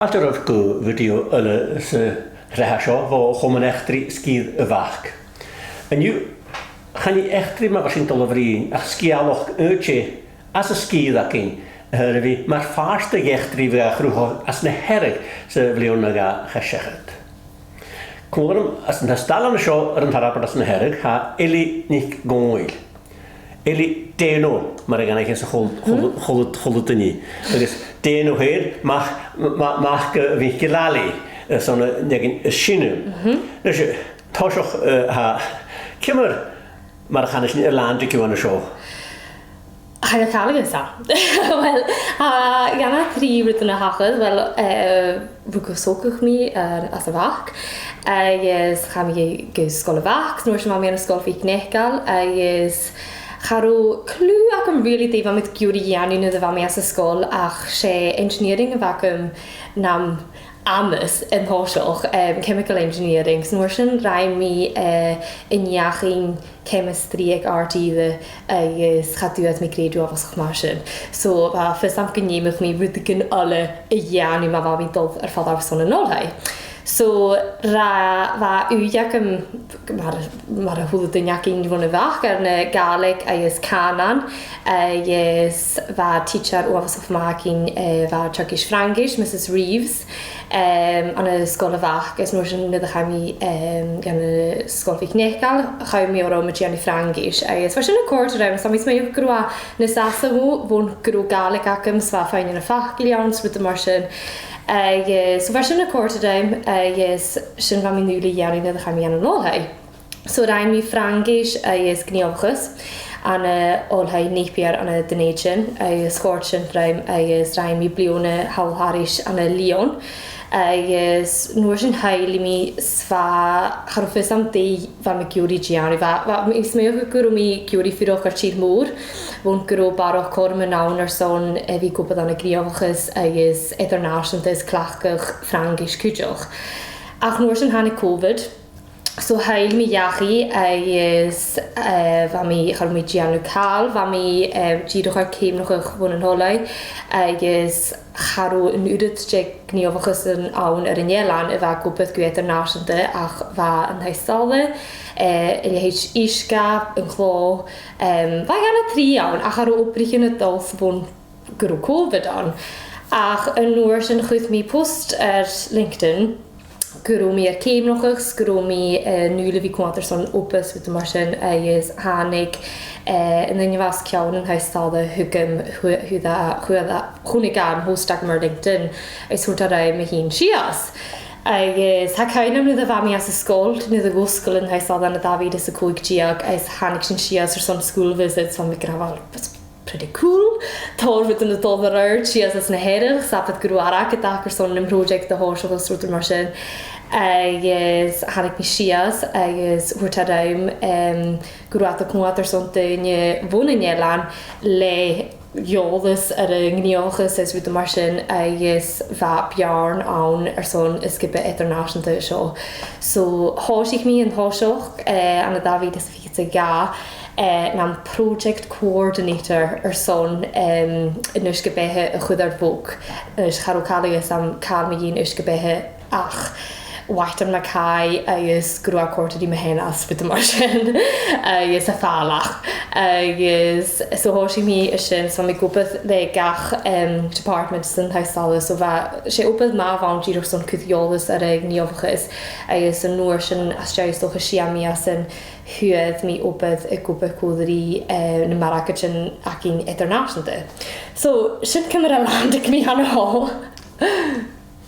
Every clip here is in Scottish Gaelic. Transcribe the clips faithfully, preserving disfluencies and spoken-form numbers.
Fàilte oirbh gu bhidio eile sa shreath seo bho Chomann Eachdraidh Sgìre a' Bhac. An-diugh, chan e eachdraidh mar a bha sinn a' dol a bhruidhinn, ach sgeulachd às an sgìre againn, a th' air a bhith mar phàirt de dh'eachdraidh a bha cruthachadh anns na Hearadh sa bhliadhna a chaidh seachad. Còmhla rium anns an taigh-staile an seo air an Tarbad anns na Hearadh, tha Eilidh NicDhòmhnaill. Eilidh, dè an t-ainm, mar a dh'aithnicheas a h-uile, h-uile, h-uile, h-uile duine. Agus dè an t-ainm fhèin, mac, ma-, mac, eh, MhicIllEathain, eh, son, eh, an fheadhainn as sine. Leis, eh, an toiseach, eh, tha, ciamar, mar a chanas sinn, a lean thu an seo? Tha e coltach ri sin. Uill, tha, dhèanadh trì rudan a thachair, uill, eh, rugadh 's thogadh mi, eh, anns a' Bhac, agus chaidh mi gu Sgoil a' Bhac, 's an uair sin bha mi ann an Sgoil MhicNeacail, agus cha robh clue agam really dè bha mi ag iarraidh a dhèanamh nuair a bha mi anns an sgoil, ach 's e engineering a bh' agam nam amas an toiseach, em, chemical engineering, 's an uair sin rinn mi, eh, an deuchainn chemistry aig Àrd Ìre agus cha d' fhuair mi grèim uabhasach math sin. So, bha fios agam gun dèanadh mi rudeigin eile a dhèanamh ma bha mi a' dol air falbh airson an oilthigh. So, bha, bha ùidh agam, mar, mar a h-uile duine againn bhon a' Bhac, air na Gàidhlig agus cànan, agus bha tidsear uabhasach math againn, eh, bha Turkish Frankis, Mrs Reeves, em, ann an Sgoil a' Bhac, is an uair sin nuair a chaidh mi, em, dhan an Sgoil MhicNeacail, chaidh mi oirre mu dheidhinn Fraingis, agus bha sin a' còrdadh rium, 's tha mi a' smaoineachadh gun robh e nas fhasa bho-, bhon gun robh Gàidhlig agam, 's bha feadhainn nam faclan ann, 's rudan mar sin. Agus, so bha sin a' còrdadh rium, agus sin a bha mi an dùil a dhèanamh nuair a chaidh mi dhan an oilthigh. So rinn mi Fraingis agus Gnìomhachas ann an Oilthigh Napier ann an Dùn Èideann, agus chòrd sin rium, agus rinn mi bliadhna thall thairis ann an Lyon, agus an uair sin thill mi 's bha, cha robh fios agam dè bha mi ag iarraidh dèanamh. Bha, bha mi a' smaoineachadh gun robh mi ag iarraidh fuireach air tìr-mòr, bhon gun robh barrachd chothroman ann airson a bhith ag obair ann an gnìomhachas agus eadar-nàiseanta is cleachdadh Fraingis cuideachd. Ach an uair sin thàinig Covid, so thill mi dhachaigh agus, eh, bha mi, cha robh mi a' dèanamh càil, bha mi, eh, dìreach air ceumnachadh bhon an oilthigh agus cha robh an uiread de ghnìomhachas ann air an eilean a bha ag obair gu eadar-nàiseanta ach bha an taigh-staile, eh, a leithid uisge, an clò, em, bha dhà no trì ann ach cha robh obraichean a' dol 's bhon gun robh Covid ann. Ach an uair sin chuir mi post air LinkedIn gun robh mi air ceumnachadh, 's gun robh mi, eh, an dùil a bhith a' coimhead airson obair 's rudan mar sin, agus thàinig, eh, an duine a bha os cionn an taigh-staile thugam, chu-, chuir e, chuir e, chunnaic e am post agam air LinkedIn, is thuirt e rium a thighinn sìos. Agus tha cuimhn' agam nuair a bha mi anns an sgoil, nuair a dh'fhosgail an taigh-staile ann an dà mhìle 's a còig deug, agus thàinig sinn sìos airson school visits, bha mi ag ràdh, well, pretty cool. Tòrr rudan a' dol air adhart sìos anns na Hearadh, 's abair gun robh airgead aca airson am project a thòiseachadh is rudan mar sin. Agus thàinig mi sìos agus thuirt e rium, em, gun robh iad a' coimhead airson daoine bhon an eilean le eòlas air a' ghnìomhachas is rudan mar sin agus bha beàrn ann airson an sgioba eadar-nàiseanta seo. So, thòisich mi an toiseach, eh, ann an dà mhìle 's a fichead 's a dhà, eh, nam project coordinator airson, em, an uisge-beatha a chur air bhog. Is cha robh càil a dh'fhios agam càil mu dheidhinn uisge-beatha ach Mhaighstir Mackay agus gun robh e a' còrdadh ri mo sheanair is rudan mar sin, agus a' fàileadh. Agus so thòisich mi an sin, so bha mi ag obair le gach, em, department san taigh-staile, so bha, 's e obair mhath a bh' ann dìreach airson cur eòlas air a' ghnìomhachas, agus an uair sin, às dèidh is dòcha sia mìosan, fhuair mi obair ag obair còmhla ri, eh, na margaidean againn eadar-nàiseanta. So, sin ciamar a landaig mi an-seo.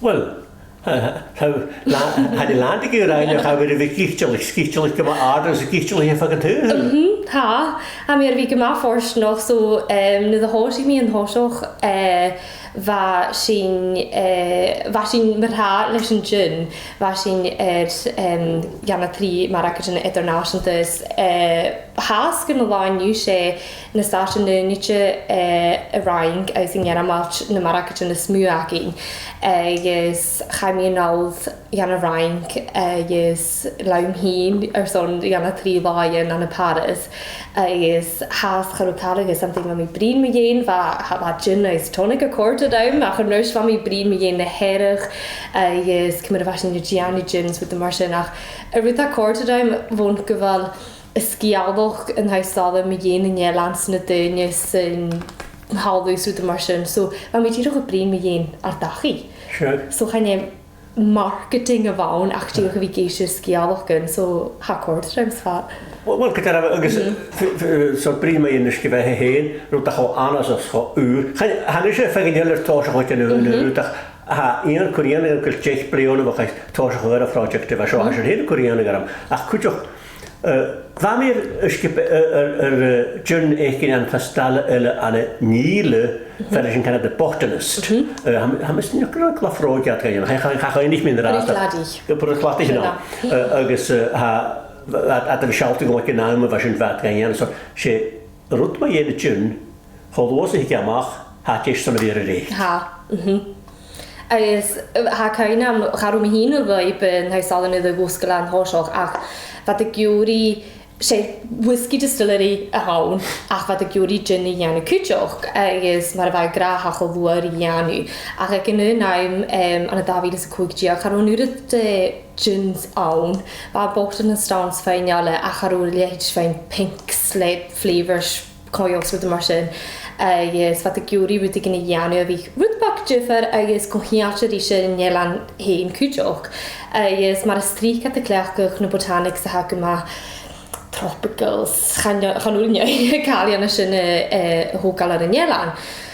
Well, eh, tha, la-, tha thu a' landaig an-dràsta, cha bhi thu air a bhith sgiobalta, sgiobalta gu math àrd, 's sgiobalta fad an t-saoghail. Mhm, tha. Tha mi air a bhith gu math fortanach, so, em, nuair a thòisich mi an toiseach, eh, bha sinn, eh, bha sinn mar-thà leis an gin, bha sinn air, em, dhà no trì margaidean eadar-nàiseanta is, eh, fhathast gu na làithean an-diugh 's e na Stàitean Aonaichte, eh, a rinn agus an Ghearmailt na margaidean as motha againn. Agus chaidh mi a-null dhan a' Fhraing agus leam fhìn airson dhà no trì làithean ann am Paris. Agus tha, cha robh càil aige, something bha mi a' bruidhinn mu dheidhinn, bha, bha gin agus tonic a' còrdadh rium, ach a-nis bha mi a' bruidhinn mu dheidhinn na h-earraich, agus ciamar a bha sinn a' dèanamh gin 's rudan mar sin, ach an rud a tha a' còrdadh rium, bhon gu bheil an sgeulachd an taobh seo mu dheidhinn an eilein 's na daoine san talamh 's rudan mar sin. So, bha mi dìreach a' bruidhinn mu dheidhinn ar dachaigh. Sure. So, chan e marketing a bh' ann, ach dìreach a bhith ag èisteachd ri sgeulachdan, so tha e a' còrdadh rium 's fhathast. Well, well, gu dearbh, agus, uh, f-, f-, uh, so bruidhinn mu dheidhinn uisge-beatha fhèin, rud a tha cho annasach 's cho ùr. Chan, chan eil mise a' faicinn eòlas air tòiseachadh aig an aon, aon rud, ach tha Iain a' cur Iain aig an deich bliadhna, bha e tòiseachadh air a' phròiseact a bha seo, tha sinn fhìn a' cur Iain orm. Ach cuideachd, uh, bha mi air uisge-be-, air, air, air, uh, gin fhaicinn ann an taigh-staile eile ann an Ìle, far a bheil sin, kind of, The Botanist. Uh, tha, tha mise an dòchas gun robh Glafróig iad, tha, tha, tha, tha, tha, Bruich Chladaich. Bruich Chladaich, no. Uh, agus, uh, tha, tha, tha, tha mi a' sealltainn gun robh e aig an àm a bha sin, bha iad ga dhèanamh, so 's e rud mu dheidhinn gin, cho luath 's a thig e a-mach, tha deise airson a bhith air a reic. Tha, mhm. Agus, uh, tha cuimhne agam, cha robh mi fhìn a' lùib an taigh-staile nuair a dh'fhosgail e an toiseach, ach bha iad ag iarraidh 'S e whisky distillery a th' ann, ach bha iad ag iarraidh gin a dhèanamh cuideachd, agus mar a bha e ag ràdh, tha e cho luath ri dhèanamh. Ach aig an aon àm, em, ann an dà mhìle 's a còig deug, cha robh an uiread de gins ann, bha botanist ann 's feadhainn eile, ach cha robh a leithid fhèin pinks le flavours, coimheach 's rudan mar sin. Agus bha iad ag iarraidh rudeigin a dhèanamh a bhiodh rud beag diofar agus co-cheangailte ris an eilean fhèin cuideachd. Agus mar as trice bha iad a' cleachdadh na botanics a tha gu math tropical, chan, chan urrainn dhuinn càil a dhèanamh sin a, a thogail air an eilean.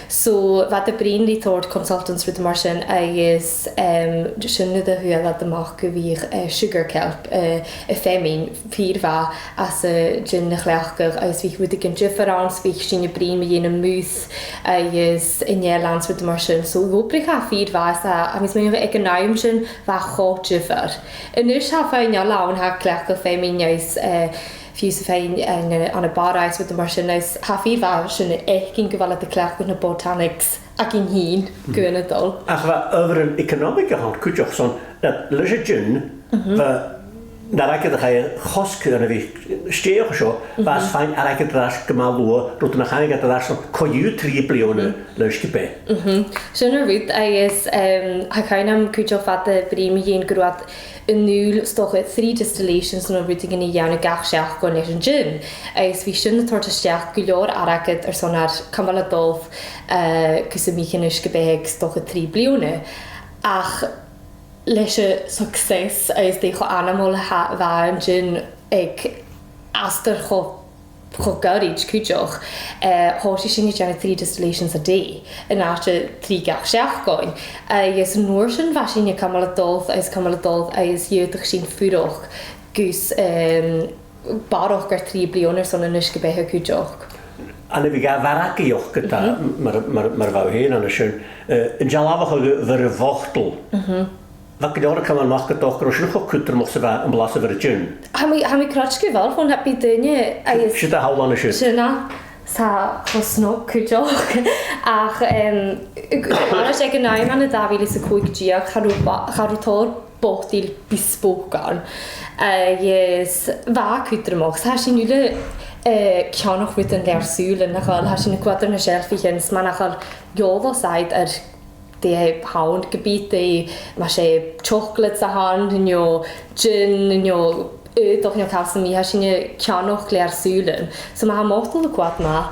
So, bha iad a' bruidhinn ri tòrr consultants rudan mar sin, agus, em, sin nuair a fhuair iad a-mach gu bhith, eh, sugar kelp, eh, a' feamainn, fìor mhath às a' gin a chleachdadh, agus bhiodh rudeigin diofar ann, 's bhiodh sinn a' bruidhinn mu dheidhinn a' mhuir, agus an eilean 's rudan mar sin. So, dh'obraich e fìor mhath, 's a, tha mi a' smaoineachadh aig an àm sin, bha e cho diofar. A-nis tha feadhainn eile ann a tha a' cleachdadh feamainn agus, eh, fiù 's feadhainn, eh, na, ann am Barraigh 's rudan mar sin, agus tha e fìor mhath sin a chreidsinn gu bheil iad a' cleachdadh na botanics aca fhèin gu ionadail. Ach bha adhbharan eaconamach ann cuideachd son, na, leis a' gin, bha, na rudeigin a chaidh a chosg ann a bhith stèidheachadh seo, bha e a' faighinn airgead air ais gu math luath, rud nach fhaigheadh iad air ais son co-dhiù trì bliadhna le uisge-beatha. Mhm. Sin an rud, agus, em, tha cuimhne agam cuideachd bha iad a' bruidhinn mu dheidhinn gun robh iad an dùil 's dòcha trì distillations no rudeigin a dhèanamh gach seachdain leis an gin. Agus bha sin a' toirt a-steach gu leòr airgid airson ar cumail a' dol, eh, gus am biodh an uisge-beatha aig 's dòcha trì bliadhna. Ach leis an success agus dè cho ainmeil a tha, bha an gin aig astar cho cho goirid cuideachd, eh, thòisich sinn a' dèanamh three distillations a day, an àite trì gach seachdain. Agus an uair sin bha sinn a' cumail a' dol, agus cumail a' dol, agus dh'fhaodadh sinn fuireach gus, em, barrachd air trì bliadhna airson an uisge-beatha cuideachd. Ann a bhith ga mhargaidheachd, ge-tà, mar, mar, mar a bha thu fhèin an sin, eh, an dealbhachadh a bhith air a' bhotal. Bha gu leòr a' cumail a-mach gu dòcha gun robh sin cho cudromach 's a bha am blas a bh' air a' gin. Tha mi, tha mi a' creidsinn gu bheil, fhad 's a bha daoine agus... Siud a' tadhal an sin. Sin e, 's e cho snog cuideachd. Ach, em, gu h-àraidh aig an àm ann an dà mhìle 's a còig deug, cha robh ba-, cha robh tòrr botail bespoke ann. Agus bha e cudromach, 's tha sinn uile, eh, a' ceannach rudan le ar sùilean, nach eil, tha sinn a' coimhead air na seilfichean, 's mar nach eil eòlas agad air dè th' ann, ge bith dè, mas e chocolates a th' ann, no gin, no aodach, no càil sam bith, tha sinn a' ceannach le ar sùilean. So ma tha am botal a' coimhead math,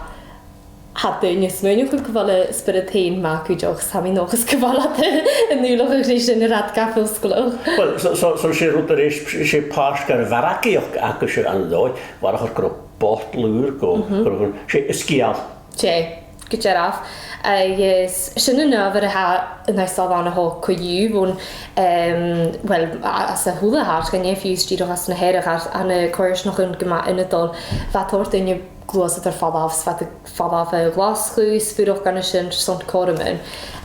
tha daoine a' smaoineachadh gu bheil an spiorad fhèin math cuideachd, 's tha mi an dòchas gu bheil iad an dùil gu bheil sin air fhosgladh. Well, so, so, so 's e rud a-rithist, 's e pàirt dhen mhargaidheachd agaibhse an dòigh, bharrachd air gun robh botal ùr, gu, gu robh, 's e, 's e sgeul. 'S e, gu dearbh. Agus sin an adhbhar a tha an taigh-staile ann a sheo co-dhiù, bhon, em, well, a-, às a h-uile àite, chan e fiù 's dìreach às na Hearadh, ach ann an coimhearsnachdan gu math ionadail, bha tòrr dhaoine a' gluasad air falbh, 's bha iad a' falbh a Ghlaschu, 's a' fuireach an sin son cothroman.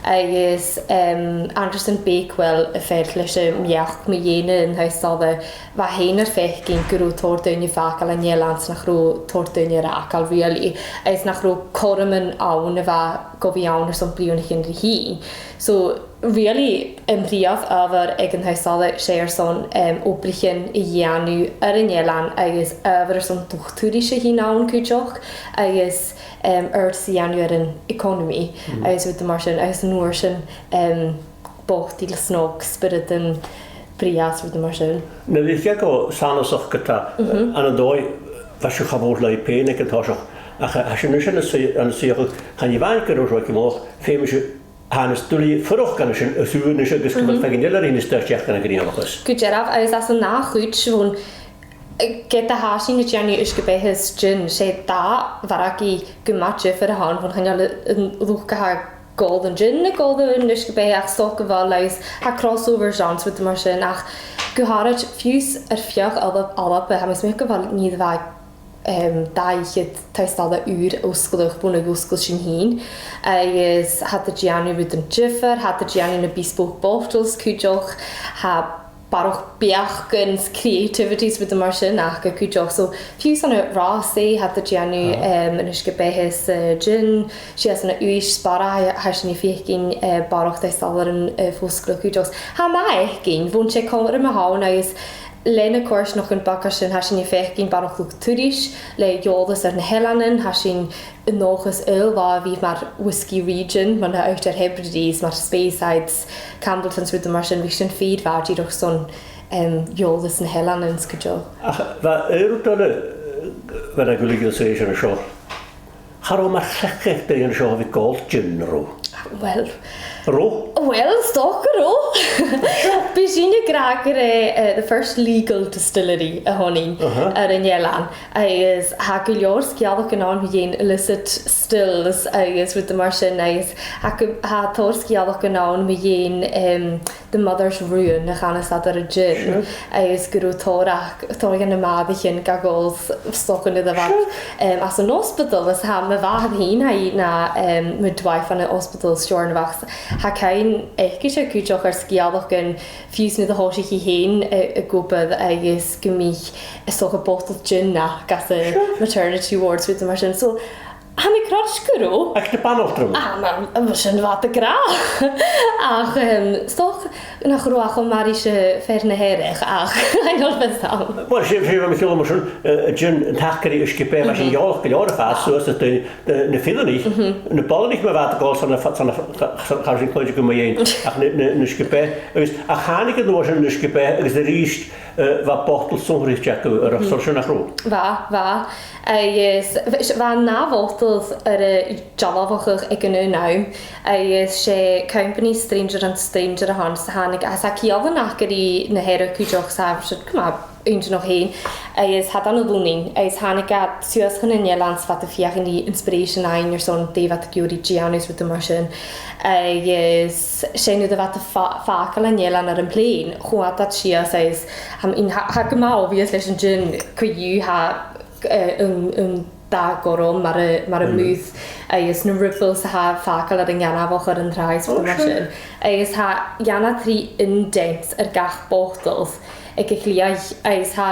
Agus, em, Anderson Bakewell a' faighinn leis a' bheachd mu dheidhinn an taigh-staile, bha e fhèin air faicinn gun robh tòrr dhaoine a' fàgail an eilein 's nach robh tòrr dhaoine air fhàgail really, agus nach robh cothroman ann a bha gu bhith ann airson bliadhnaichean ri thighinn. So, really, am prìomh adhbhar aig an taigh-staile, 's e airson, em, obraichean a dhèanamh air an eilean agus adhbhar airson luchd-turais a thighinn ann cuideachd, agus, em, adhbhar a dhèanamh air an economy, agus rudan mar sin, agus an uair sin, em, botail snog, spioradain brèagha 's rudan mar sin. Nuair a bha thu ag ràdh gu sanasachd ge-tà, ann an dòigh, bha sibh cha mhòr leibh fhèin aig an toiseach, ach tha sibh a-nis ann an suidh-, ann an suidheachadh, chan e a-mhàin gun robh sibh a' mothachadh, feumaidh sibh, tha e nas duilghe fuireach an sin, a' suidhe a-nis agus gu bheil feadhainn eile a' tighinn a-steach dhan ghrèin a-nis. Gu dearbh, agus anns an ath chuid, bhon, eh, ged a tha sinn a' dèanamh uisge-beatha is gin, 's e dà mhargaidh gu math diofar a th' ann, bhon chan eil an luchd-gin a' dol dhan gin, a' dol dhan uisge-beatha, ach 's dòcha gu bheil, agus tha crossovers ann 's rudan mar sin, ach gu h-àraid fiù 's air feadh Alba, Alba, tha mi a' smaoineachadh gu bheil, nì, bha, em, dà fhichead taigh-staile ùr fosgladh bhon a dh'fhosgail sinn fhìn, agus tha iad a' dèanamh rudan diofar, tha iad a' dèanamh na bespoke bottles cuideachd, tha barrachd beachdan 's creativity 's rudan mar sin aca cuideachd. So, fiù 's ann an Ross, tha iad a' dèanamh, em, an uisge-beatha is, eh, gin, sìos ann an Uibhist, Sparra, tha, tha sinn a' faicinn, eh, barrachd taigh-staile air an, eh, fosgladh cuideachd. Tha mi a' faicinn, bhon 's e còmhla rium a th' ann agus leis na coimhearsnachdan beaga sin, tha sinn a' faicinn barrachd luchd-turais, le eòlas air na h-eileanan, tha sinn an dòchas aon latha a bhith mar Whisky Region, mar na Outer Hebrides, mar Speyside, Campbeltown 's rudan mar sin, bhiodh sin fìor mhath dìreach airson, em, eòlas na h-eileanan 's cuideachd. Ach bha aon rud eile, eh, bha na ghuailnean a' suidhe an seo. Cha robh mar chleachdadh aig daoine an seo a bhith a' gabhail gin, an robh? Well. An robh? Well, 's dòcha gun robh. Bidh sinne ag ràdh gur e, eh, the first legal distillery a th' annainn air an eilean. Agus tha gu leòr sgeulachdan ann mu dheidhinn illicit stills agus rudan mar sin, agus tha gu, tha tòrr sgeulachdan ann mu dheidhinn, em, the mother's ruin a chanas iad air a' gin, agus gun robh tòrr, tòrr dhe na màthraichean ga ghabhail 's dòcha nuair a bha iad, em, anns an ospadal, is tha mo mhàthair fhìn, tha i na, em, midwife ann an ospadal Steòrnabhagh. Tha cuimhne aice-se cuideachd air sgeulachdan fiù 's nuair a thòisich i fhèin, eh, ag obair agus gum biodh 's dòcha botal gin aca anns a' maternity ward 's rudan mar sin. So, tha mi a' creidsinn gun robh. Ach na banaltram. Ah, ma, ma sin a bha iad ag ràdh. Ach, em, 's dòcha nach robh ach am mairidh 's fear na Hearadh, ach chan eil fhios agam. Well, 's e, 's e, bha mi a' ciallachadh mar sin, eh, a' gin, an t-acraidh uisge-beatha, bha sin eòlach gu leòr a' fàs suas aig daoine, na, na fireannaich, na boireannaich, ma bha iad a' gabhail son a, son a, son, son, cha robh sinn a' cluinntinn gu math fhèin, ach na, na, an uisge-beatha. Agus, ach thàinig an uair sin an uisge-beatha, agus a-rithist, eh, bha botal sònraichte aca air an sort sin, nach robh? Bha, bha. Agus bha, bha an ath bhotal air a dealbhachadh aig an aon àm, agus 's e company Stranger and Stranger a th' ann, 's a thàinig, agus tha ceangal aca ri na Hearadh cuideachd, 's tha sin gu math inntinneach fhèin, agus tha iad ann an Lunnainn, agus thàinig iad suas chun an eilein 's bha iad a' feuchainn ri inspiration fhaighinn airson dè bha iad ag iarraidh dèanamh 's rudan mar sin, agus 's e nuair a bha iad a' fà-, fàgail an eilein air a' phlèan, chunnaic iad sìos, agus tha, tha, tha gu math obvious leis an gin co-dhiù, tha, eh, an, an dà ghorm mar a, mar a mhuir, agus na ripples a tha fàgail air an ghainmheach air an tràigh 's mar sin. Agus tha, dhèanadh trì indents air gach botal aig a' chliath, agus tha,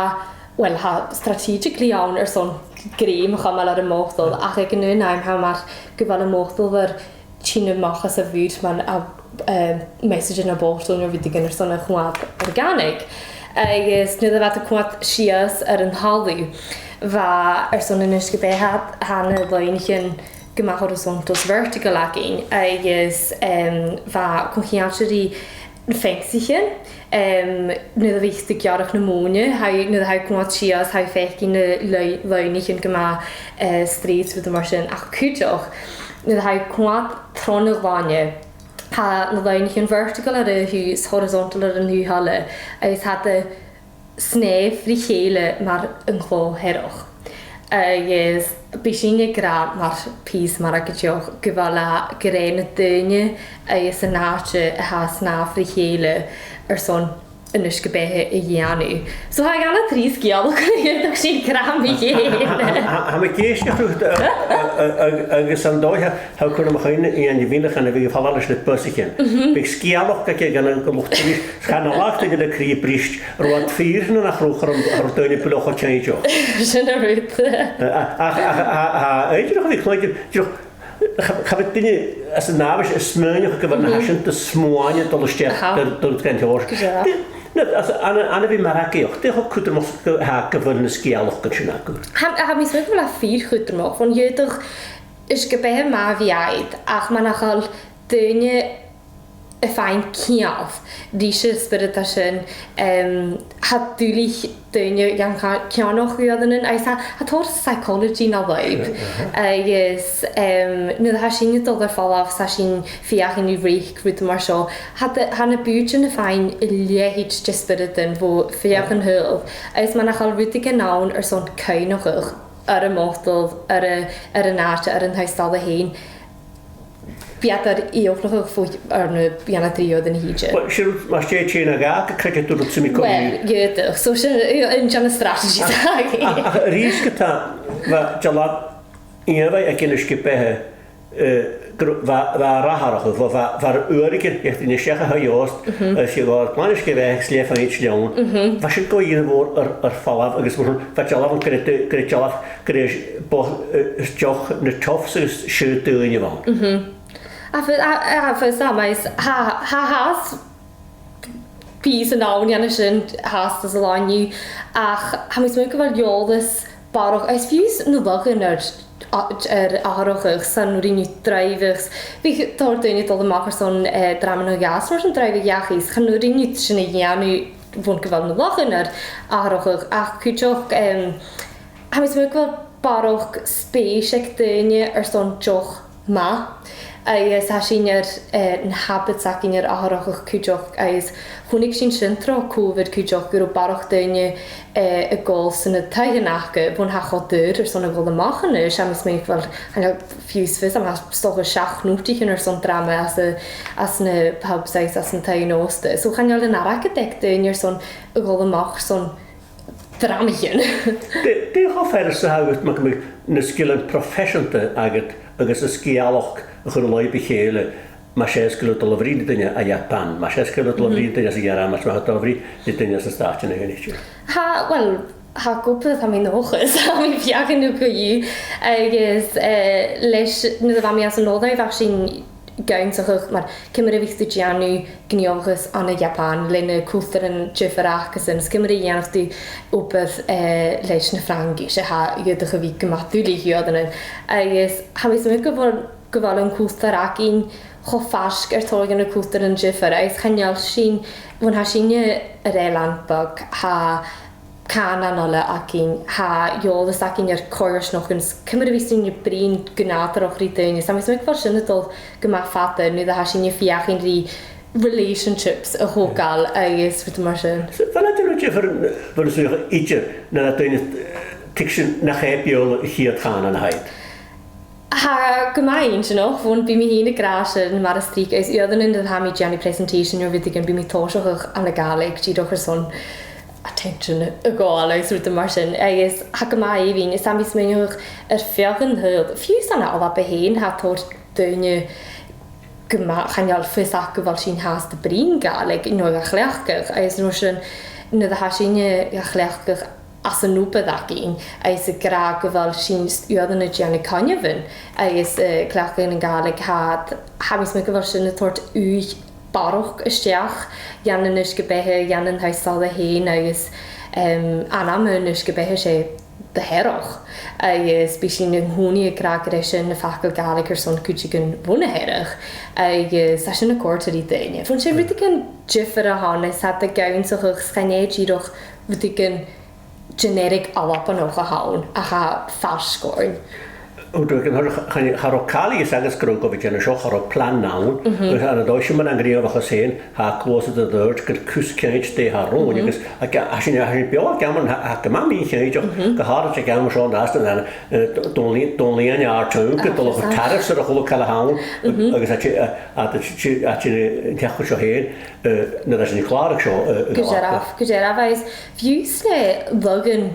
well, tha strategically ann airson grèim a chumail air a' bhotal, ach aig an aon àm tha mar gu bheil am botal air tighinn a-mach às a' mhuir mar a, eh, message anns a' bhotal no rudeigin airson a choimhead organic. Agus nuair a bha iad a' coimhead sìos air an talamh, bha airson an uisge-beatha, tha na loidhnichean gu math horizontal 's vertical againn, agus, em, bha co-cheangailte ri na feansaichean, em, nuair a bhiodh tu a' gearradh na mòine, tha, nuair a tha thu a' coimhead sìos, tha thu a' faicinn na loidh-, loidhnichean gu math, eh, straight 's rudan mar sin, ach cuideachd, nuair a tha thu a' coimhead tron a' ghloine, tha na loidhnichean vertical air an taobh, 's horizontal air an taobh eile, agus tha iad a' snàmh ri chèile mar an clò-shearrach. Agus bidh sinne ag ràdh mar pìos margaidheachd gu bheil e, gur e na daoine agus an àite a tha a' snàmh ri chèile airson an uisge-beatha a dhèanamh. So tha dhà no trì sgeulachdan a dh'fhaodadh sinn a ràdh mu dheidhinn. Tha, tha, tha mi ag èisteachd riut, a, a, a, a, agus an dòigh, tha, tha cuimhne agam air Iain Mhìcheil a bhith a' falbh leis na busaichean. Bhiodh sgeulachd aige gun an luchd-turais, chan eil ach daoine le crith briste, robh iad fìor no nach robh, cha robh, cha robh daoine buileach cho cinnteach. Sin an rud. Ach, ach, ach, ach, ach, aon rud a bhith a' cluinntinn, dìreach, Cha, cha bhi duine às an àbhaist a' smaoineachadh gu bheil na h-eisimpleirean smuain a' dol a-steach Aha. do, do rud gan teòir. Gu dearbh. Dè, no, às, ann, ann a bhith margaidheach, dè cho cudromach 's a tha e gu bheil na sgeulachdan sin agaibh? Tha, tha mi a' smaoineachadh gu bheil e fìor chudromach, bhon dh'fhaodadh, is gu bheil e math a bhith agad, ach mura h-eil daoine a' faighinn ceangal ris an spiorad sin, em, tha e duilich daoine gan ca-, ceannach uaireannan, agus tha, tha tòrr psychology na lùib. Agus, em, nuair a tha sinn a' dol air falbh, 's tha sinn a' feuchainn ri reic, rudan mar seo, tha d-, tha na bùithtean a' faighinn a leithid de spiorad bho feadh an t-saoghail. Agus mura h-eil rudeigin ann airson cuimhneachadh air a' mhotal, air a, air an àite, air an taigh-staile fhèin, bidh iad air ìochdachadh fo, air na, bidh iad air a dhèanamh a-rithist. Well, sure, mas e tè no dhà a chreideas tu rud sam bith co-dhiù. Well, dh'fhaodadh. So sin, eh, aon de na strategies a th' againn. Ach, ach, ach a-rithist ge-tà, bha dealbh ìomhaigh aig Innis Gibbeatha, eh, gur, bha, bha e ag atharrachadh, bha, bha, bha uaireigin, dh'fheuch daoine a-steach a thaigh-òsta, agus dh'fheuch iad glan Innis Gibbeatha agus leugh iad leann. Bha sin gu ìre mhòr air, air falbh agus mar sin, bha dealbhan gur e, gur e dealbh, gur e bo-, eh, deoch na Toffs agus siud daoine a bh' ann. A bheil, a, a bheil, Sam, is tha, tha, tha pìosan ann dhen sin fhathast san là an-diugh, ach tha mi a' smaoineachadh gu bheil eòlas barrachd, is fiù 's na laghan air, a-, air atharrachadh, 's ann a rinn iad draibheadh, bhiodh tòrr daoine a' dol a-mach airson, eh, dràma no dhà, 's mar sin draibheadh dhachaigh, 's chan urrainn dhut sin a dhèanamh bhon gu bheil na laghan air atharrachadh, ach cuideachd, em, tha mi a' smaoineachadh gu bheil barrachd spèis aig daoine airson deoch math, agus tha sinn air, eh, na habits againn air atharrachadh cuideachd, agus chunnaic sinn sin tro Covid cuideachd, gun robh barrachd daoine, eh, ag òl sna taighean aca, bhon tha e cho daor airson a dhol a-mach a-nis, tha mi a' smaoineachadh gu bheil, chan eil fiù 's fios, tha mi 's dòcha seachd notaichean airson dràma anns a', anns na pubs agus anns na taighean-òsta. So chan eil an airgead aig daoine airson a dhol a-mach airson dramaichean. Dè, dè cho furasta 's a tha e dhut, mar gum biodh, na sgilean proifeiseanta agad agus an sgeulachd a chur an làimh a chèile, mas e 's gu bheil thu a' dol a bhruidhinn ri duine à Iapan, mas e 's gu bheil thu a' dol a bhruidhinn ri duine às a' Ghearmailt, mas e 's gu bheil thu a' dol a bhruidhinn ri duine às an Stàitean Aonaichte. Tha, well, tha e gu bhith, tha mi an dòchas, tha mi a' feuchainn co-dhiù, agus, eh, leis, nuair a bha mi anns an oilthigh, bha sinn ag ionnsachadh mar ciamar a bhiodh tu a' dèanamh gnìomhachas ann an Iapan le na cultaran diofar aca-san, is ciamar a dhèanadh tu obair, eh, leis na Fraingis, a tha iad a' cumail gu math duilich uaireannan. Agus tha mi a' smaoineachadh gu bheil, gu bheil an cultar againn cho faisg air tòrr de na cultaran diofar, agus chan eil sinn, bhon tha sinne air eilean beag, tha cànan eile againn, tha eòlas againn air coimhearsnachdan, is ciamar a bhios sinn a' bruidhinn gu nàdarrach ri daoine. Is tha mi a' smaoineachadh gu bheil sin a' dol gu math fada, nuair a tha sinn a' feuchainn ri relationships a thogail agus rudan mar sin. So, a bheil e dìreach diofar, a bheil thu a' smaoineachadh, idir na daoine, eh, tuigsinn nach e Beurla a' chiad chànan a th' aca? Tha e gu math inntinneach, bhon bidh mi fhìn ag ràdh sin mar as trice, is uaireannan nuair a tha mi a' dèanamh presentation no rudeigin, bidh mi a' tòiseachadh anns a' Ghàidhlig, dìreach airson attention a ghabhail agus rudan mar sin. Agus tha e gu math èibhinn, is tha mi a' smaoineachadh air feadh an t-saoghail, fiù 's ann an Alba fhèin, tha tòrr daoine gu math, chan eil fios aca gu bheil sinn fhathast a' bruidhinn Gàidhlig, no ga chleachdadh, agus an uair sin, nuair a tha sinne ga chleachdadh anns an obair againn, agus ag ràdh gu bheil sinn uaireannan a' dèanamh coinneamhan, agus, eh, cleachdadh na Gàidhlig, tha, tha mi a' smaoineachadh gu bheil sin a' toirt ùidh barrachd a-steach dhan Innis Gibbeatha, dhan an taigh-staile fhèin, agus, em, ainm Innis Gibbeatha, 's e do theaghlach. Agus bidh sinn an-còmhnaidh ag ràdh gur e sin na faclan Gàidhlig airson cuideigin bhon a' Hearadh. Agus tha sin a' còrdadh ri daoine. Bhon 's e rudeigin diofar a th' ann, is tha iad ag ionnsachadh 's chan e dìreach rudeigin generic Albannach a th' ann, ach a tha faisg oirnn. Ò, dè, chan, chan, cha robh càil a dh'fhios agam gun robh gu bhith a' dèanamh seo, cha robh plana ann. Agus ann an dòigh, sin mar a tha an gnìomhachas fhèin, tha close to the dirt, gur cus cinnteach dè tha romhainn, agus tha, tha sinn, tha sinn beò aig an àm, tha, tha gu math mì-chinnteach, gu h-àraid aig an àm seo an-dràsta, eh, Dòmhnall, Dòmhnall Iain Àrd Teanga, a' dol a chur tairbhe air a h-uile càil a th' ann, agus tha, tha, tha, tha, tha, tha, an t-seachdain seo fhèin, eh, nuair a tha sinn a' clàradh seo, eh, gu dearbh, gu dearbh, agus fiù 's le laghan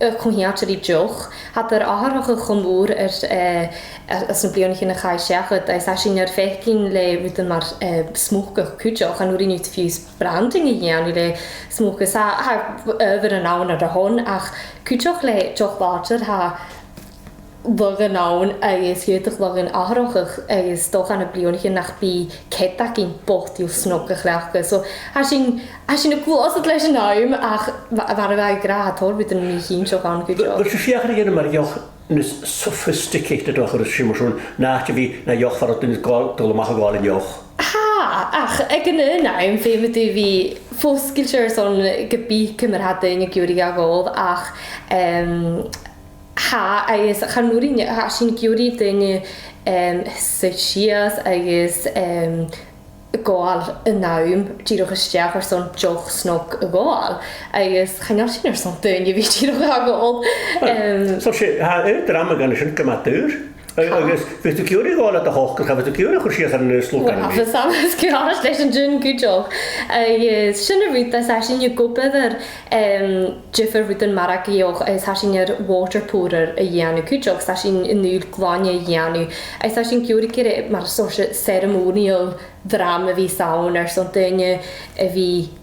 a' coimhead air an deoch, tha iad air atharrachadh cho mòr air, eh, anns na bliadhnaichean a chaidh seachad, agus tha sinn air faicinn le rudan mar, eh, smocadh cuideachd, chan urrainn dhut fiù 's branding a dhèanamh le smocadh, 's tha, tha adhbharan ann air a shon, ach cuideachd le deoch làidir, tha laghan ann agus dh'fhaodadh laghan atharrachadh agus 's dòcha ann am bliadhnaichean nach bi cead againn botal snog a chleachdadh. So, tha sinn, tha sinn a' gluasad leis an àm ach ma-, mar a bha thu ag ràdh, tha tòrr rudan mì-chinnteach ann cuideachd. Bheil sibh a' feuchainn a dhèanamh mar eoch nas sophisticated a chur ris an sin, mar sin, na àite a bhith na eoch far an do ghabh-, dol a-mach a ghabhail an eoch? Tha, ach aig an aon àm, feumaidh tu bhith fosgailte airson gum bi, ciamar a tha daoine ag iarraidh a ghabhail, ach, em, tha, agus chan urrainn, tha sinn ag iarraidh daoine, em, suidhe sìos agus, em, gabhail an àm dìreach a-steach airson deoch snog a ghabhail, agus chan eil sinn airson daoine a bhith dìreach a ghabhail. Em, so 's e, tha aon drama againn an sin gu math daor. A-, agus bhiodh tu ag iarraidh gabhail iad a thogras, cha bhiodh tu ag iarraidh a chur sìos air an aon slogan. Well, tha fhios agam, is gu h-àraid leis an gin cuideachd. Agus sin an rud, is tha sinn ag obair air, em, diofar rudan margaidheach, is tha sinn air water pourer a dhèanamh cuideachd, is tha sinn an dùil glainne a dhèanamh, is tha sinn ag iarraidh gur e mar seòrsa ceremonial drama a bhios ann airson daoine a bhith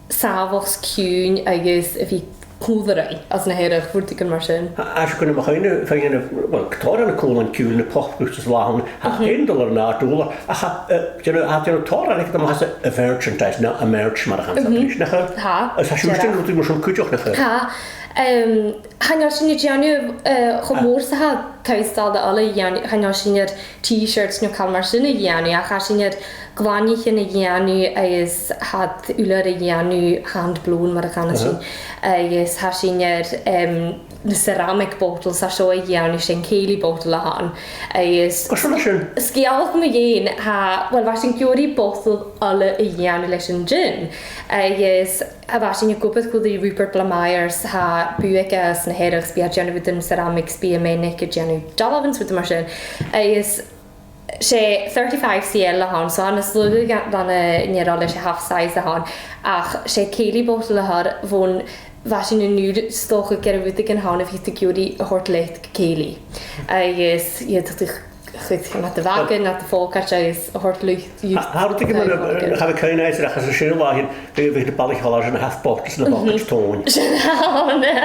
sàmhach 's ciùin agus a bhith còmhla rinn anns na Hearadh, rudeigin mar sin. Tha, tha sinn a' cuimhneachadh, feumaidh, well, tòrr de na cùlaibh ciùil, na pop groups is a leithid, tha aon dollar an àird ùr, ach, eh, you know, tha, you know, tòrr aca a-mach às a, a merchandise, no a merch mar a chanas iad, nach eil? Tha. Is tha sibhse a' dèanamh rudeigin mar sin cuideachd, nach eil? Tha. Em, chan eil sinn a' dèanamh, eh, cho mòr 's a tha Tha e stàilidh eile a dhèanamh, chan eil sinn air T-shirts no càil mar sin a dhèanamh, ach tha sinn air glainneachan a dhèanamh agus tha iad uile air a dhèanamh hand blown mar a chanas sinn. Agus tha sinn air, em, na ceramic bottles a tha seo a dhèanamh, 's e an cèilidh bottle a th' ann. Agus sgeulachd mu dheidhinn, tha, well, bha sinn ag iarraidh bottle eile a dhèanamh leis an gin. Agus a bha sinn ag obair còmhla ri Rupert Blamires, tha bùth aige anns na Hearadh, 's bidh e a' dèanamh rudan ceramics, bidh e a' mèinneachadh a' dèanamh dealbhan 's rudan mar sin. Agus 's e thirty-five C L a th' ann, so tha e nas lugha na, na, na, leis a' half size a th' ann. Ach 's e cèilidh bottle a th' air, bhon bha sinn an dùil 's dòcha gur e rudeigin a th' ann a bhiodh tu ag iarraidh a thoirt leat gu cèilidh. Agus dh'fhaodadh tu a chur nad bhaga, nad phòcaid agus a thoirt leat. Tha, tha rudeigin mar a, cha bhi cuimhne agam, ach anns an sin là fhèin, bha, bha na balaich a' falbh 's na half bottles na bhòcaid tòin. Sin e.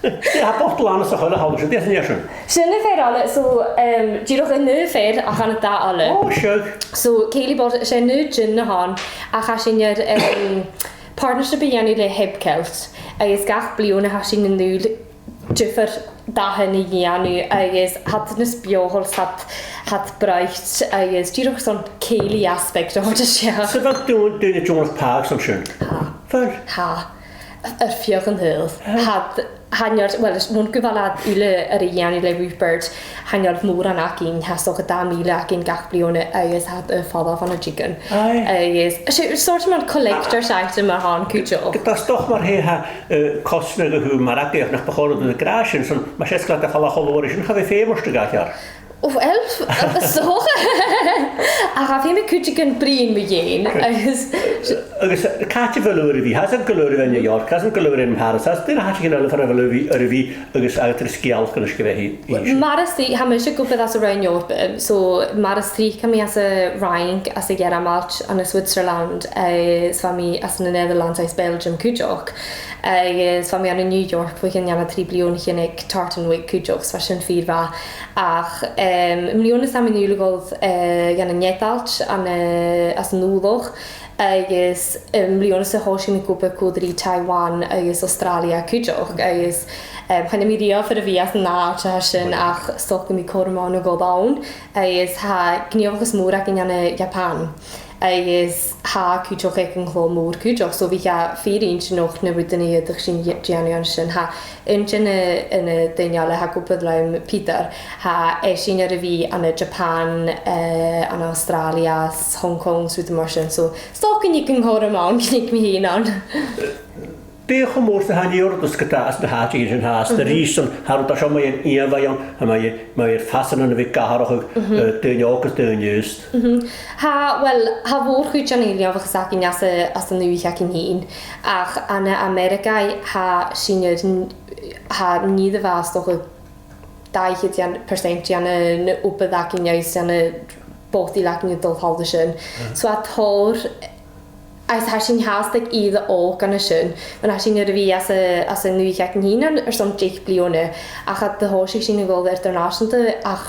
Tha bottle ann sa choille thall, sin, dè tha sin? Sin am fear eile, so, em, dìreach an aon fhear ach ann an dath eile. Ò, seadh. So, cèilidh bottle, 's e an aon gin a th' ann, ach tha sinn air, em, partnership a dhèanamh le Hibcelt, agus gach bliadhna tha sinn an dùil diofar dathan a dhèanamh agus tha iad nas beothail 's tha iad, tha iad bright agus dìreach son cèilidh aspect a thoirt a-steach. So bheil daoine, daoine deònach pàigheadh an sin? Tha. Bheil? Tha. Air feadh an t-saoghail. Tha. Tha iad, tha iad, well, is bhon gu bheil iad uile air a dhèanamh le Rupert, chan eil mòran againn, tha 's dòcha dà mhìle againn gach bliadhna agus tha iad a' falbh ann an diogan. Aye. Agus 's e sort of mar collector's item a th' ann cuideachd. Tha, 's dòcha mar a tha, eh, cosnadh a thaobh margaidheachd, nach bu chòir dhut a ràdh sin, son, mas e 's gu bheil iad a' falbh cho luath ris sin, cha bhi feum orra a dhol gu h-àrd. Ò, well, 's dòcha. Ach tha feum air cuideigin bruidhinn mu dheidhinn, agus Agus, eh, càit a bheil thu air a bhith? Tha sinn gu leòr air a bhith ann an New York, tha sinn gu leòr air a bhith ann an Paris, tha sinn gu leòr air a bhith far a bheil thu air a bhith, agus agadh sgeulachdan a-nis gu bhith innse. Mar as tric, tha mise ag obair anns an Roinn Eòrpa, so mar as tric tha mi anns an Fhraing, anns a' Ghearmailt, ann an Switzerland, eh, is bha mi anns na Netherlands agus Belgium cuideachd. Agus bha mi ann an New York bho chionn trì bliadhna aig Tartan Week cuideachd, is bha sin fìor mhath. Ach, em, am-bliadhna 's tha mi an dùil a dhol, eh, dhan an Eadailt, ann an, eh, anns an Ùlach, agus, em, am-bliadhna-sa thòisich mi ag obair còmhla ri Taiwan agus Australia cuideachd, agus, em, chan eil mi riamh air a bhith anns an àite sin, ach 's dòcha gum bi cothrom ann a dhol ann, agus tha gnìomhachas mòr againn ann an Japan, agus tha e cuideachd aig a' chlò mòr cuideachd, so bhiodh e fìor inntinneach na rudan a dh'fhaodadh sinn a dhèanamh an sin. Tha aon de na, na daoine eile a tha ag obair leam, Peter, tha esan air a bhith ann an Japan, eh, ann an Australia, 's Hong Kong, 's rudan mar sin. So, 's dòcha gun tig an cothrom ann, gun tig mi fhìn ann. Dè cho mòr 's a tha an iarrtas gu dè as na h-àiteachan sin, tha, 's a-rithist, tha rud a tha seo mu dheidhinn ìomhaigh ann, tha mu dheidhinn, mu dheidhinn fasan a bhith ag atharrachadh, eh, daoine òga is daoine aosta. Tha, well, tha a' mhòr-chuid den gnìomhachas againn anns a', anns an dùthaich againn fhìn, ach ann an Ameireagaidh, tha sinn air n-, tha nì de bhàs, 's dòcha dà fhichead percent dhen, dhen obair againn agus dhen bhotail againn a' dol thall an sin. So tha tòrr Agus tha sinn fhathast aig ìre òg an sin, mar tha sinn air a bhith anns a', anns an dùthaich againn fhìn airson deich bliadhna, ach cha do thòisich sinn a' dol eadar-nàiseanta ach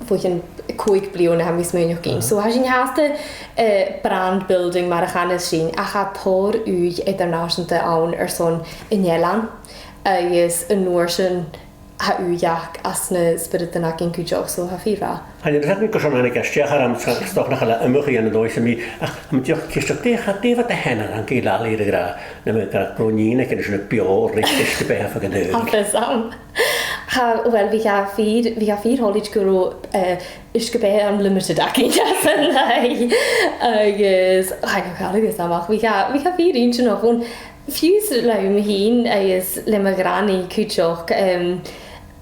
bho chionn còig bliadhna, tha mi a' smaoineachadh. So tha sinn fhathast, eh, brand building mar a chanas sinn, ach tha tòrr ùidh eadar-nàiseanta ann airson an eilein, agus an uair sin tha ùidh aca anns na spioradain againn cuideachd, so tha e fìor mhath. Chan eil fhios agam carson a thàinig e a-steach orm, 's dòcha nach eil e iomchaidh an dòigh sam bith, ach tha mi dìreach a' ciallachadh, dè cha, dè bha iad a' dèanamh an Gàidheal air a' ghràidh, nam biodh gu robh nighean aca an sin a' beò ri uisge-beatha feadh an t-saoghail. Tha fhios agam. Cha, well, bhiodh e fìor, bhiodh e fìor thoilichte gun robh, eh, uisge-beatha unlimited againn anns an taigh. Agus, chan eil càil a dh'fhios agam, ach bhiodh e, bhiodh e fìor inntinneach, bhon fiù 's leam fhìn agus le mo ghranaidh cuideachd, em,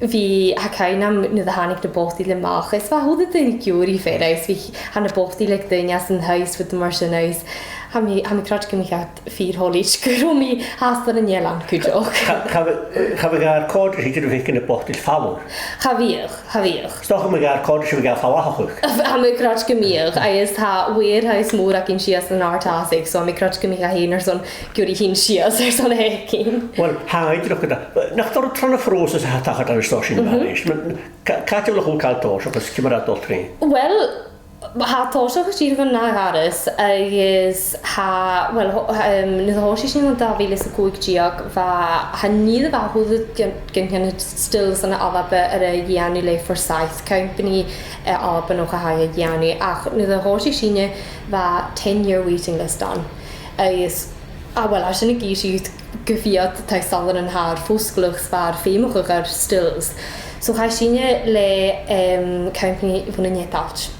bha, tha cuimhn' agam nuair a thàinig na botail a-mach, is bha a h-uile duine ag iarraidh fear, is bha, tha na botail aig daoine anns an taigh is rudan mar sin, is tha mi, tha mi a' creidsinn gum biodh iad fìor thoilichte gun robh mi fhathast air an eilean cuideachd. Cha, cha, cha bhiodh e air còrdadh idir a bhith aig na botail falamh? Cha bhiodh, cha bhiodh. 'S dòcha gum biodh e air còrdadh sibh a bhith ga fhalachadh? Tha mi a' creidsinn gum biodh, agus tha warehouse mòr againn sìos ann an Artasic, so tha mi a' creidsinn gum biodh e fhèin airson ag iarraidh tighinn sìos airson e fhaicinn. Well, tha e dìreach gu math, nach toir thu tron a' phròiseas a tha tachairt an-dràsta sin a-rithist. Ma, ca-, càit a bheil a h-uile càil a' tòiseachadh, ciamar a tha e a' dol tron? Well, tha e a' tòiseachadh dìreach an ath-ghoireas, agus tha, well, tho-, em, nuair a thòisich sinn ann an dà mhìle 's a còig deug, bha, chan eil, bha a h-uile gin-, gin-, gin-, stills ann an Alba air a dhèanamh le Forsyth, companaidh, eh, Albannach a tha ga dhèanamh, ach nuair a thòisich sinne bha ten year waiting list ann. Agus, ah, well, tha sin ag innse dhut gu bheil iad taigh-stalar an-dràsta fosgladh 's feumach air stills. So chaidh sinne le, em, companaidh bhon an Eadailt.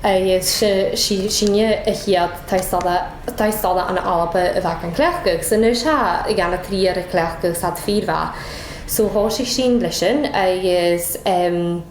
Agus 's e, 's e, sinne a' chiad taigh-stalar, taigh-stalar ann an Alba a bha gan cleachdadh. So a-nis tha a' ghàrradh a tha air a cleachdadh 's tha e fìor mhath. So thòisich sinn leis sin agus, em,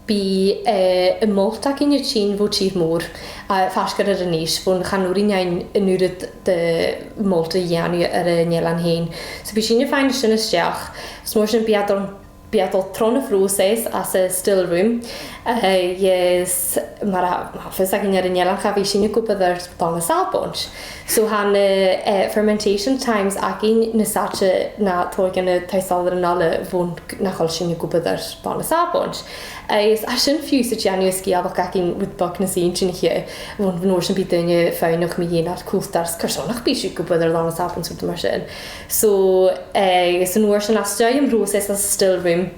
bidh, eh, am malt againn a' tighinn bho tìr-mòr, eh, faisg air Inbhir Nis, bhon chan urrainn dhuinn an uiread de malt a dhèanamh air an eilean fhèin. So bidh sinne a' faighinn sin a-steach. So an uair sin bidh iad a' dol, bidh iad a' dol tron a' phròiseas anns an still room. Eh, agus mar a, mar a tha fios againn air an eilean, cha bhi sinne ag obair air dòigh na Sàbaind. So tha na, eh, fermentation times againn nas fhaide na tha aig na taigh-stalaran eile bhon nach eil sinne ag obair air dòigh na Sàbaind. Agus tha sin fiù 's a' dèanamh an sgeulachd againn rud beag nas inntinniche, bhon an uair sin bidh daoine a' faighneachd mu dheidhinn ar cultar, carson nach bi sibh ag obair air dòigh na Sàbaind 's rudan mar sin. So, eh, is an uair sin às dèidh am pròiseas anns an still room,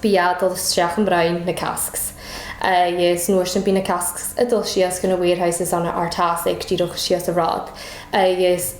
bidh iad a' dol a-steach am broinn na casks. Eh, agus an uair sin bidh na casks a' dol sìos gu na warehouses ann an Artasic, dìreach sìos an rathad. Eh, agus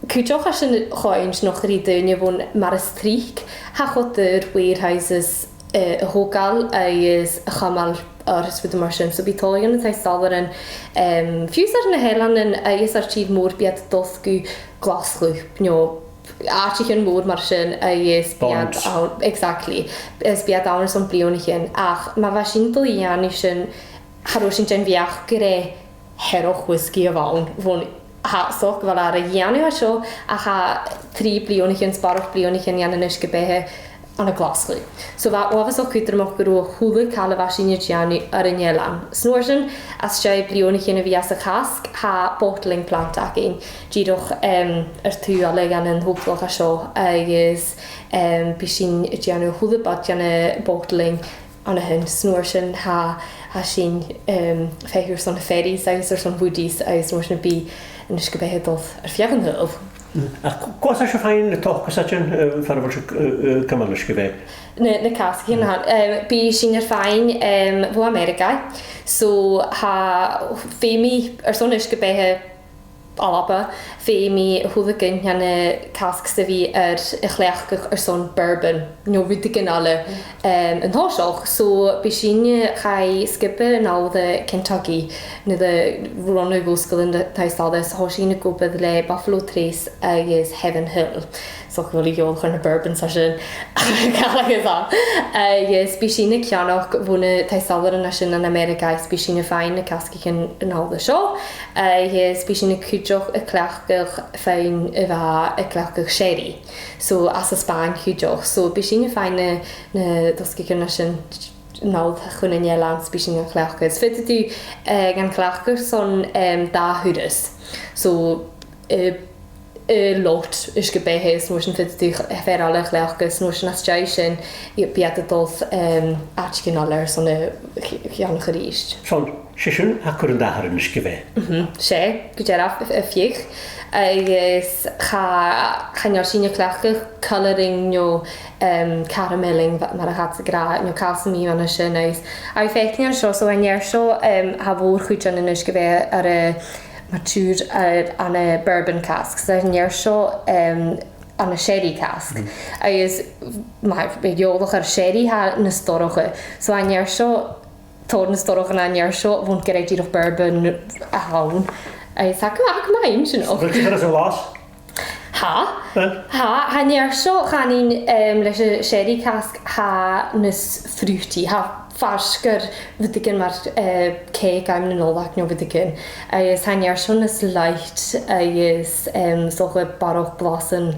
cuideachd tha sin cho inntinneach ri daoine bhon mar as trice tha e cho daor warehouses, eh, a thogail agus a chumail orra is rudan mar sin. So bidh tòrr dhe na taigh-stalaran, em, fiù 's air na h-eileanan agus air tìr-mòr, bidh iad a' dol gu Glaschu, you know, àiteachan mòr mar sin agus bidh iad ann, exactly. Is bidh iad ann airson bliadhnaichean. Ach ma bha sinn a' dol a dhèanamh sin, cha robh sinn den bheachd gur e Hearach whisky a bh' ann, bhon tha, 's dòcha gu bheil e air a dhèanamh an seo, ach tha trì bliadhnaichean, 's barrachd bliadhnaichean dhen an uisge-beatha ann an Glaschu. So bha e uabhasach cudromach gun robh a h-uile càil a bha sinne a' dèanamh air an eilean. 'S an uair sin, às dèidh bliadhnaichean a bhith anns a' chasg, tha bottling plant againn, dìreach, em, air taobh eile dhen an togalach a seo, agus, em, bidh sinn a' dèanamh a h-uile bud dhen a' bottling an sin. 'S an uair sin tha, tha sinn, em, a' feitheamh airson ferries agus airson woodies, agus an uair sin bidh an uisge-beatha a' dol air feadh an t-saoghail. Ach cò às a tha sibh a' faighinn na tocasan, eh, far a bheil sibh, eh, eh, a' cumail uisge-beatha? Na, na casgaichean, em, bidh sinn air faighinn, em, bho Ameireagaidh. So tha, feumaidh, airson uisge-beatha Alba, feumaidh a h-uile gin dhen na casks a bhith air a chleachdadh airson bourbon, no rudeigin eile, em, an toiseach. So bidh sinne, chaidh sgioba a-null do Kentucky, nuair a bha rùn-fhosgladh an taigh-stail, is thòisich sinn ag obair le Buffalo Trace agus Heaven Hill. So gu bheil a' dol a chur na bourbons an sin. Càil a dh'fhios agam. Agus bidh sinne a' ceannach bho na taigh-stailean an sin ann an Ameireagaidh, is bidh sinne a' faighinn na casgaichean a-null an seo. Agus bidh sinne cuideachd a' cleachdadh feadhainn a bha a' cleachdadh sherry. So às an Spàinn cuideachd. So bidh sinne a' faighinn na, na dosgaichean an sin a-null chun an eilein, is bidh sinne gan cleachdadh. Is faodaidh tu, eh, gan cleachdadh airson, em, dà thuras. So eh, eh, lot uisge-beatha, is an uair sin faodaidh tu ch-, fear eile a chleachdadh, is an uair sin às dèidh sin, bidh iad a' dol, em, àiteigin eile airson a ch-, cheannach a-rithist. So, 's e sin a tha a' cur an dachaigh an uisge-beatha? Mhm, 's e, gu dearbh, a, a' feuch. Agus cha, chan eil sinne a' cleachdadh colouring no, em, caramelling, mar a thathas ag ràdh, no càil sam bith mar sin, agus a' faicinn air seo, so an uair seo, em, tha a' mhòr-chuid dhen an uisge-beatha air a mature, eh, ann am bourbon cask, so an uair seo, em, ann am sherry cask. Mhm. Agus ma tha thu eòlach air sherry, tha e nas dorcha. So an uair seo, tha e nas dorcha na an uair seo, bhon gur e dìreach bourbon a th' ann. Agus tha e gu, tha e gu math inntinneach. Bheil thu a' cur às a' ghlas? Tha. Eh? Tha, tha an uair seo, chanainn, em, leis a' sherry cask, tha e nas fruity, tha e faisg air rudeigin mar, eh, cèic àm na Nollaig no rudeigin. Agus tha an uair seo nas light agus, em, 's dòcha barrachd blasan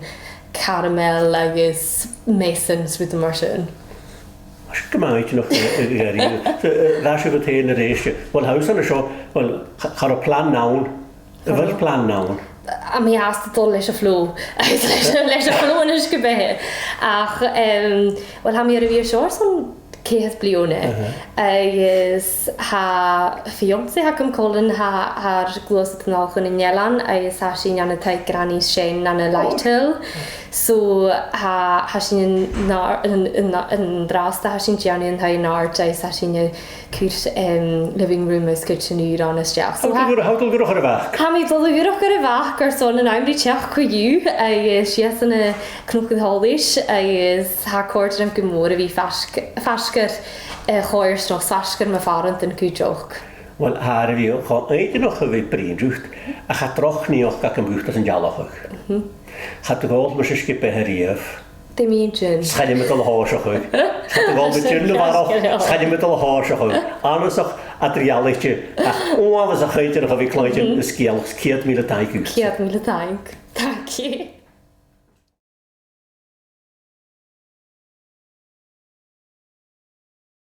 caramel agus measan 's rudan mar sin. Tha sin gu math inntinneach, eh, eh, eh, eh, so, eh, bha sibh a' tadhal an-dràsta. Uill, tha thusa an seo, uill, cha, cha robh plana ann. A bheil plana ann? Tha mi airson a dhol leis a' flew. Leis, leis a' flew an uisge-beatha. Ach, em, uill, tha mi air a bhith an seo airson ceithir bliadhna. Aha. Agus tha fiancé agam, Colin, tha, tha e air gluasad a-nall chun an eilein, agus tha sinn ann an taigh Granny Shen ann an Light Hill. So, tha, tha sinn an, an, an, an-dràsta, tha sinn a' dèanamh an taigh an-àirde, agus tha sinn a' cur, em, living room is kitchen ùr ann a-steach. So, tha thu a' dol a dh'fhuireach air a' bhac? Tha mi a' dol a dh'fhuireach air a' bhac airson an àm ri teachd co-dhiù, agus sìos ann an Cnoc a' Choltais, agus tha e a' còrdadh rium gu mòr a bhith faisg, faisg air, eh, a' choimhearsnachd, faisg air mo phàrantan cuideachd. Uill, tha e air a bhith cho inntinneach a bhith a' bruidhinn riut, ach tha droch naidheachd agam dhut às an dealachadh. Mhm. Cha do dh'òl mise uisge-beatha riamh. Dè mu dheidhinn sin? 'S chan eil mi a' dol a thòiseachadh. Cha do dh'òl mi dìreach a-màireach. 'S chan eil mi a' dol a thòiseachadh. Annasach eadar-dhealaichte, ach uabhasach inntinneach a bhith a' cluinntinn na sgeulachd. Ceud mìle taing dhut. Ceud mìle taing. Thank you.